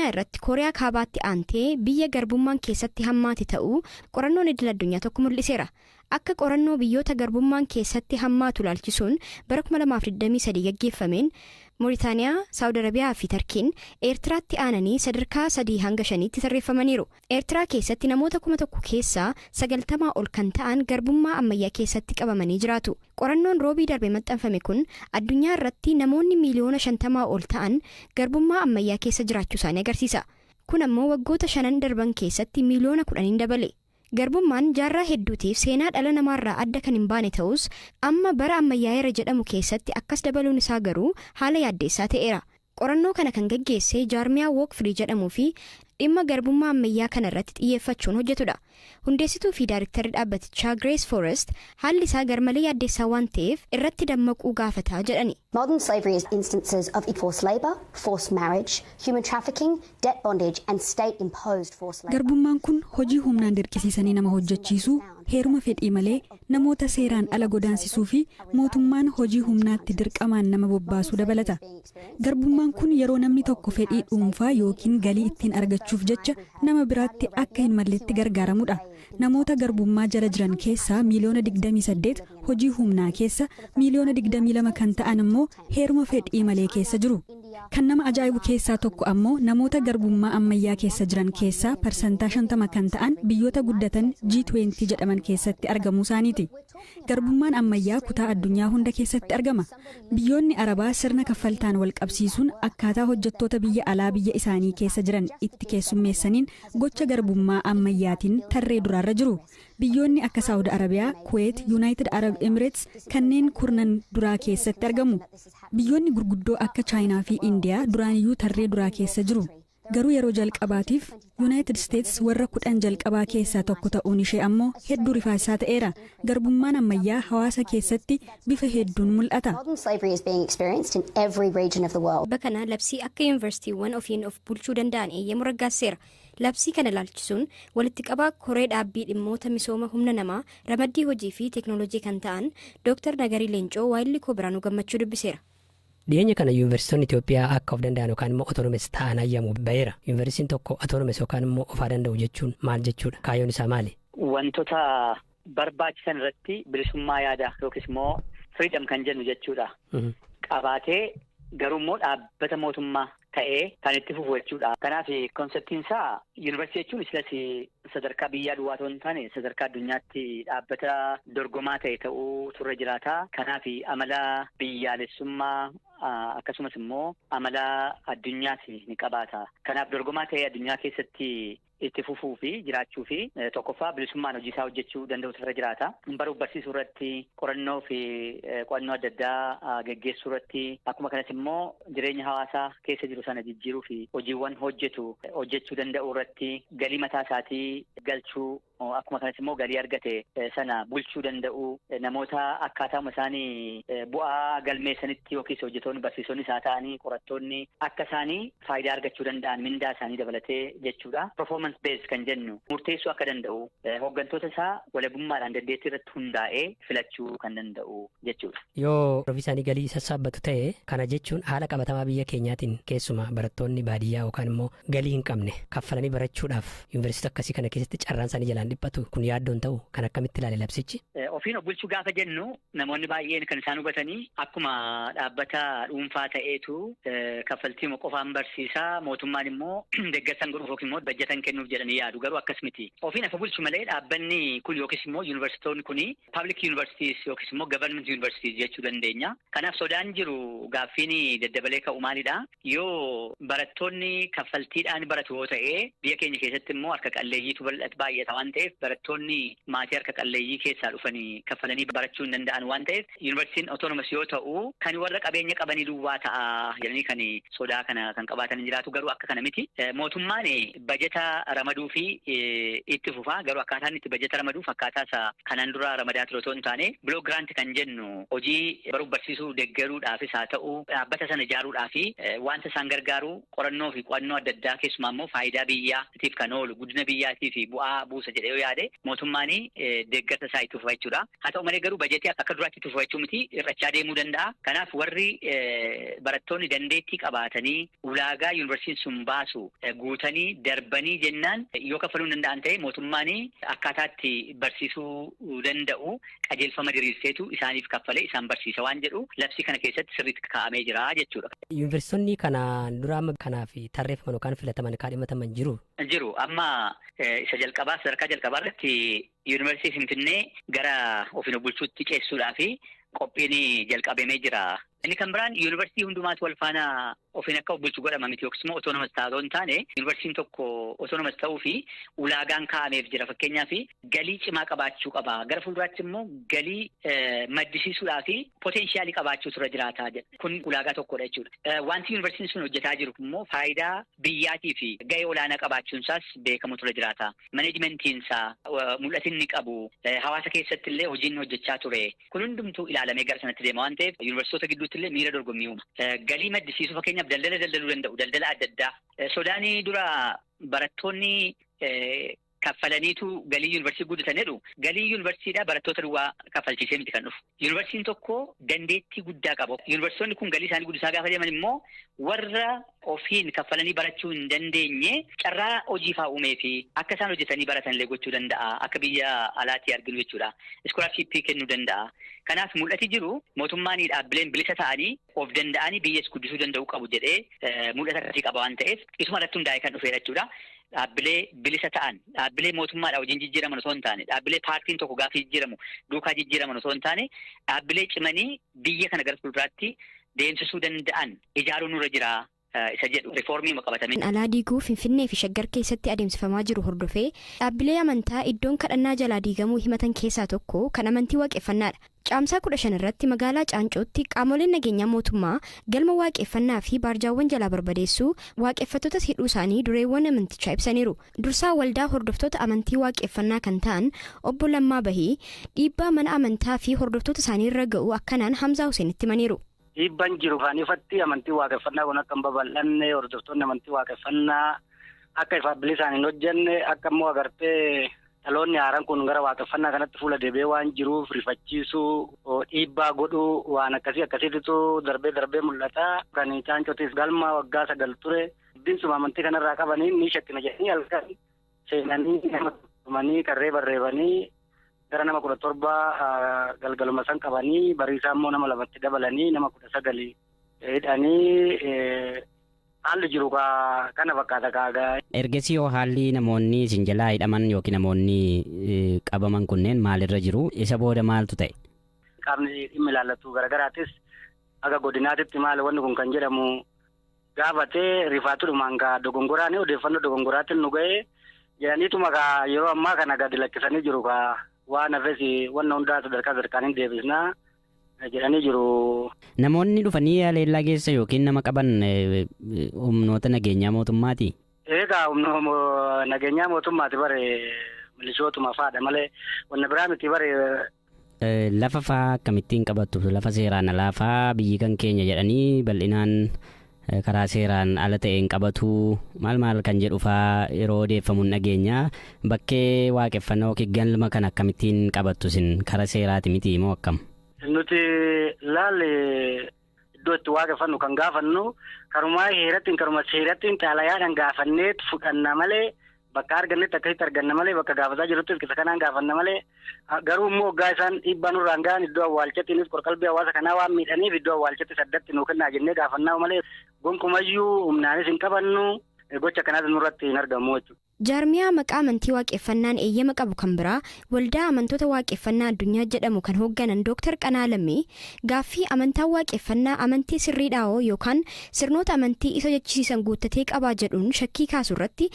Addunyaa irratti Kooriyaa Kaabaatti aantee biyya garbummaan keessatti hammaate ta'uu qorannoon idil addunyaa tokko mul'iseera. Akka qorannoo biyyoota garbummaan keessatti hammaatu ilaalchisuun bara 2023 gaggeeffameen, Mooritaaniyaa, Saawud Arabiyaa fi Tarkiin Eertiraatti aananii sadarkaa 3 hanga 5tti tarreeffamaniiru. Eertiraa keessatti namoota 1000 keessaa 90 ol kan ta'an garbummaa ammayyaa keessatti qabamanii jiraatu. Qorannoon Roobii darbe maxxanfame kun addunyaa irratti namoonni miiliyoona 50 ol ta'an garbummaa ammayyaa keessa jiraachuu isaanii agarsiisa. Kun ammoo waggoota 5n darban keessatti miiliyoona 10n dabale. Garbummaan jaarraa hedduutiif seenaa dhala namaarraa adda kan hin baane ta'us, amma bara ammayyaa'eera jedhamu keessatti akkas dabaluun isaa garuu haala yaaddeessaa ta'eera. Qorannoo kana kan gaggeesse jaarmiyaa Walk Free jedhamuu fi dhimma garbummaa ammayyaa kana irratti xiyyeeffachuun hojjetudha. Hundeessituu fi daariktarri dhaabbatichaa Grace Forrest haalli isaa garmalee yaaddeessaa waan ta'eef irratti dammaquu gaafataa jedhani. Modern slavery is instances of forced labour, forced marriage, human trafficking, debt bondage and state imposed forced labour. Garbummaan kun hojii humnaan dirqisiisanii nama hojjechiisuu, heeruma fedhii malee, namoota seeraan ala godaansisuu fi mootummaan hojii humnaatti dirqamaan nama bobbaasuu dabalata. Garbummaan kun yeroo namni tokko fedhii dhuunfaa yookiin galii ittiin argachuuf jecha nama biraatti akka hin malletti gargaaramudha. Namoota garbummaa jala jiran keessaa miiliyoona 28 hojii humnaa keessa, miiliyoona 22 kan ta'an immoo heeruma fedhii malee keessa jiru. Kan nama ajaa'ibu keessaa tokko ammoo namoota garbummaa ammayyaa keessa jiran keessaa 50% kan ta'an biyyoota guddatan G20 jedhaman keessatti argamuu isaaniiti. Garbummaan ammayyaa kutaa addunyaa hunda keessatti argama. Biyyoonni Arabaa sirna kaffaltaan wal qabsiisuun akkaataa hojjettoota biyya alaa biyya isaanii keessa jiran itti keessummeessaniin gocha garbummaa ammayyaatiin tarree duraarra jiru. Biyyoonni akka Saawud Arabiyaa, Kuweet, Yuunaayitid Arab Emirates kanneen kurnan duraa keessatti argamu. Biyyoonni gurguddoo akka Chaayinaa fi Indiyaa duraaniyyuu tarree duraa keessa jiru. Garuu yeroo jalqabaatiif Yuunaayitid Isteets warra 10 jalqabaa keessaa tokko ta'uun ishee ammoo hedduu rifaasaa ta'eera. Garbummaan ammayyaa hawaasa keessatti bifa hedduun mul'ata. Modern slavery is being experienced in every region of the world. Bakka kana labsii akka yuunivarsiitiiwwan ofiin of bulchuu danda'an eeyyamu raggaasiseera. Labsii kana ilaalchisuun walitti qabaa koree dhaabbii dhimmoota misooma humna namaa, ramaddii hojii fi teeknooloojii kan ta'an Dr. Nagarii Leencoo waayilli koo Biraanuu Gammachuu dubbiseera. Dhiyeenya kana yuunivarsiitonni Itoophiyaa akka of danda'an yookaan immoo autonomous ta'an hayyamu baheera. Yuunivarsiitiin tokko autonomous yookaan immoo ofaa danda'u jechuun maal jechuudha? Kaayyoon isaa maali? Wantoota barbaachisan irratti bilisummaa yaadaa yookiis immoo freedom kan jennu jechuudha. Qabaatee garuu immoo dhaabbata mootummaa ta'ee kan itti fufu jechuudha. Kanaaf conceptiin isaa yuunivarsiitii jechuun isilas sadarkaa biyyaa duwwaa otoo hin taane sadarkaa addunyaatti dhaabbata dorgomaa ta'e ta'uu turre jiraata. Kanaaf amala biyyaalessummaa akkasumas immoo amala addunyaas ni qabaata. Kanaaf dorgomaa ta'ee addunyaa keessatti itti fufuu fi jiraachuu fi tokkoffaa bilisummaan hojii isaa hojjechuu danda'u irra jiraata. Baruuf barsiisuu irratti, qorannoo fi qo'annoo adda addaa geggeessuu irratti, akkuma kanas immoo jireenya hawaasaa keessa jiru sana jijjiiruu fi hojiiwwan hojjetu hojjechuu danda'u irratti, galii mataa isaatii galchuu, akkuma kanas immoo galii argate sana bulchuu danda'u, namoota akkaataama isaanii bu'aa galmeessanitti yookiis hojjetoonni, barsiisonni isaa ta'anii qorattoonni akka isaanii faayidaa argachuu danda'an mindaa isaanii dabalatee jechuudha. Performance based kan jennu murteessuu akka danda'u, hooggantoota isaa walabummaadhaan dandeettii irratti hundaa'ee filachuu kan danda'u jechuudha. Yoo ofii isaanii galii sassaabbatu ta'e, kana jechuun haala qabatamaa biyya keenyaatiin keessumaa barattoonni baadiyyaa yookaan immoo galii hin qabne kaffalanii barachuudhaaf yuunivarsiitii akkasii kana keessatti carraan isaanii jalaan dhiphatu kun yaaddoon ta'u kan akkamitti ilaale labsichi? Ofiin of bulchuu gaafa jennu namoonni baay'een kan isaan hubatanii akkuma dhaabbata dhuunfaa ta'eetu kaffaltii qofaan barsiisaa, mootummaan immoo deeggarsan godhuuf yookiin immoo bajjatan kennuuf jedhanii yaadu, garuu akkas miti. Ofiin of bulchu malee dhaabbanni kun yookiis immoo yuunivarsiitoonni kuni public universities yookiis immoo government universities jechuu dandeenya. Kanaaf sodaan jiru, gaaffiin daddabalee ka'u maalidha? Yoo barattoonni kaffaltiidhaan baratu yoo ta'e, biyya keenya keessatti immoo harka qalleeyyiitu baay'ata waan ta'eef, barattoonni maatii harka qalleeyyii keessaa dhufanii kaffalanii barachuu hin danda'an waan ta'eef, yuunivarsiitiin autonomous yoo ta'u kan warra qabeenya qabanii duwwaa ta'a jedhanii kan sodaa kana kan qabaatan jiraatu, garuu akka kana miti. Mootummaan bajeta ramaduu fi itti fufaa, garuu akkaataan itti bajeta ramaduuf akkaataa isa kanaan dura ramadaa ture otoo hin taane, block grant kan jennu hojii baruuf barsiisuu deeggaruudhaafis haa ta'u, dhaabbata sana ijaaruudhaaf wanta isaan gargaaru, qorannoo fi qo'annoo adda addaa, keessumaa immoo faayidaa biyyaatiif kan oolu, guddina biyyaatii fi bu'aa buusa jedhee jedhee yoo yaade mootummaan deeggarsa isaa itti fufa jechuudha. Haa ta'u malee garuu bajetii akka duraatti itti fufachuu miti, hir'achaa deemuu danda'a. Kanaaf warri barattoonni dandeettii qabaatanii ulaagaa yuunivarsiitiin sun baasu guutanii darbanii jennaan yoo kaffaluu hin danda'an ta'e, mootummaan akkaataatti barsiisuu danda'u qajeelfama diriirseetu isaaniif kaffalee isaan barsiisa waan jedhu labsii kana keessatti sirriitti kaa'amee jira jechuudha. Yuunivarsiitonni kanaan dura amma kanaaf tarreeffaman yookaan filataman kaadhimataman jiru. Jiru. Amma isa jalqabaa, sadarkaa jalqabaa irratti Yuunivarsiitii Finfinnee gara ofiin of bulchuutti ceessuudhaa fi qophiin jalqabamee jira. Inni kan biraan yuunivarsiitii hundumaatu wal faana ofiin akka of bulchu godhama miti, yookiis immoo autonomous ta'a otoo hin taane, yuunivarsiitiin tokko autonomous ta'uu fi ulaagaan kaa'ameef jira. Fakkeenyaaf, galii cimaa qabaachuu qaba. Gara fuulduraatti immoo galii maddisiisuudhaa fi potentialii qabaachuu tura jiraata jedha. Kun ulaagaa tokkodha jechuudha. Wanti yuunivarsiitiin sun hojjetaa jiru immoo faayidaa biyyaatii fi gahee olaanaa qabaachuun isaas beekamu tura jiraata. Managementiin isaa, mul'atinni inni qabu, hawaasa keessatti illee hojiin hojjechaa ture. Kun hundumtuu ilaalamee gara sanatti deema waan ta'eef, yuunivarsiitota gidduutti illee miira dorgommii uuma. Galii maddisiisuu, fakkeenyaaf daldala daldaluu danda'u, daldala adda addaa. Sodaanii dura barattoonni kaffalaniitu galii yuunivarsiitii guddatan jedhu, galii yuunivarsiitiidhaa barattoota duwwaa kaffalchiisee miti kan dhufu. Yuunivarsiitiin tokko dandeettii guddaa qaba. Yuunivarsiitonni kun galii isaanii guddisaa gaafa deeman immoo warra ofiin kaffalanii barachuu hin dandeenye carraa hojii fa'aa uumee fi akka isaan hojjetanii baratan illee gochuu danda'a. Akka biyya alaatti arginu jechuudha. Scholarshippii kennuu danda'a. Kanaaf mul'ati jiru mootummaan dhaabbileen bilisa ta'anii of danda'anii biyyas guddisuu danda'u qabu jedhee mul'ata akkasii qaba waan ta'eef, isuma irratti hundaa'ee kan dhufeera jechuudha. Dhaabbilee bilisa ta'an, dhaabbilee mootummaadhaa wajjin jijjiiraman osoo hin taane, dhaabbilee paartiin tokko gaafa jijjiiramu duukaa jijjiiraman osoo hin taane, dhaabbilee cimanii biyya kana gara fuulduraatti deemsisuu danda'an ijaaruun nurra jira isa jedhu riifoormii qabatame. Alaa diiguu Finfinnee fi Shaggar keessatti adeemsifamaa jiru hordofee dhaabbilee amantaa iddoon kadhannaa jalaa diigamuu himatan keessaa tokko kan amantii waaqeffannaadha. Caamsaa 15 irratti magaalaa Caancootti qaamoleen nageenyaa mootummaa galma waaqeffannaa fi baarjaawwan jalaa barbadeessuu, waaqeffattoota hidhuu isaanii dureewwan amantichaa ibsaniiru. Dursaa waldaa hordoftoota amantii waaqeffannaa kan ta'an obbo Lammaa Bahii dhiibbaa mana amantaa fi hordoftoota isaanii irra ga'u akkanaan Hamzaa Huseenitti himaniiru. Dhiibbaan jiru kan ifatti amantii waaqeffannaa kun akka hin babal'anne, hordoftoonni amantii waaqeffannaa akka ifaaf bilisaan hin hojjenne, akka immoo agartee dhaloonni haaraan kun gara waaqeffannaa kanatti fuula deebi'ee waan jiruuf rifachiisuu, dhiibbaa godhuu, waan akkasii akkasiitu darbee darbee mul'ata. Kan Caancootis galma waggaa 9 ture. Binsuma amantii kanarraa qabanii ni shakkina jedhanii halkan seenanii nama tumanii, qarree barreebanii, gara nama 17 galgaluma san qabanii, bariisaa immoo nama lamatti dabalanii nama 19 hidhanii. Haalli jiru kana fakkaata kaagaa. Ergasii yoo haalli namoonni isin jalaa hidhaman yookiin namoonni qabaman kunneen maalirra jiru? Isa booda maaltu ta'e? Qaamni dhimmi ilaallatu garaagaraatis aga godinaatitti maali wanni kun kan jedhamu gaafatee, rifaatudhumaan kaa dogongoraan odeeffannoo dogongoraatiin nu ga'ee jedhaniituma kaa yeroo ammaa kana gadi lakkisanii jiru. Kaa waan hafes wanna hundaa sadarkaa sadarkaan hin deebisnaa jedhanii jiru. Namoonni dhufanii haleellaa geessa yookiin nama qaban humnoota nageenyaa mootummaati? Egaa humna nageenyaa mootummaati bare, milishootuma fa'aadha malee wanna biraa miti bare. Lafa faa akkamittiin qabattu? Lafa seeraan alaa faa biyyi kan keenya jedhanii bal'inaan karaa seeraan ala ta'een qabatu, maal maal kan jedhu faa yeroo odeeffamu dhageenya. Bakkee waaqeffannaa yookiin galma kan akkamittiin qabattu isin? Karaa seeraati miti moo akkam? Nuti laalle, iddoo itti waaqeffannu kan gaafannu karumaa heerattiin, karuma seerattiin xaalayaadhaan gaafannee fudhanna malee, bakka argannetti akkasitti arganna malee, bakka gaafataa jirrutti isa kanaan gaafanna malee. Garuu immoo waggaa isaan dhiibbaa nurraan gahan, iddoo awwaalchattiinis qorqalbii hawaasa kanaa waan miidhaniif, iddoo awwaalchatti addatti nuu kennaa jennee gaafannaa malee, gonkumayyuu humnaanis hin qabannu, gocha akkanaas nurratti hin argamu jechuudha. Jaarmiyaa maqaa amantii waaqeffannaan eeyyama qabu kan biraa, Waldaa Amantoota Waaqeffannaa Addunyaa jedhamu kan hoogganan Dooktar Qanaa Lammii, gaaffii amantaan waaqeffannaa amantii sirriidhaa'oo yookaan sirnoota amantii isa jechisiisan guuttatee qabaa jedhuun shakkii kaasu irratti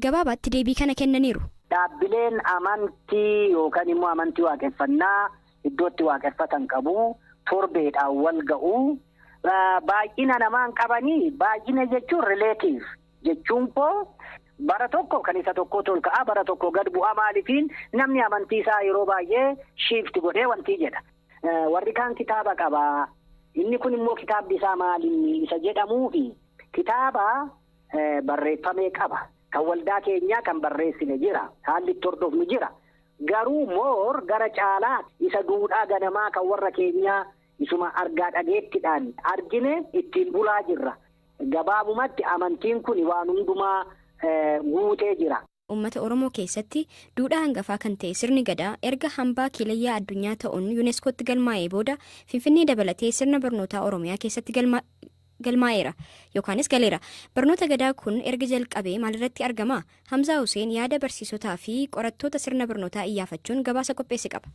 gabaabaatti deebii kana kennaniiru. Dhaabbileen amantii yookaan immoo amantii waaqeffannaa iddoo itti waaqeffatan qabu, torbeedhaan wal ga'u. Baay'ina namaan qabanii, baay'ina jechuun relative jechuun koo, bara tokko kan isa tokko ol ka'a, bara tokko gad bu'aa. Maaliifiin namni amantii isaa yeroo baay'ee shift godhee wantii jedha. Warri kaan kitaaba qabaa. Inni kun immoo kitaabni isaa maalinni isa jedhamuufi kitaaba barreeffamee qaba. Kan waldaa keenyaa kan barreessine jira. Haalli itti hordofnu jira. Garuu more gara caalaa isa duudhaa ganamaa kan warra keenyaa isuma argaa dhageettidhaan argine ittiin bulaa jirra. Gabaabumatti amantiin kun waan hundumaa guutee jira. Uummata Oromoo keessatti duudhaa hangafaa kan ta'e sirni Gadaa erga hambaa kiilayyaa addunyaa ta'uun Yuuneeskootti galmaa'ee booda Finfinnee dabalatee sirna barnootaa Oromiyaa keessatti galmaa'eera yookaanis galeera. Barnoota Gadaa kun erga jalqabee maalirratti argama? Hamzaa Huseen yaada barsiisotaa fi qorattoota sirna barnootaa iyyaafachuun gabaasa qopheesse qaba.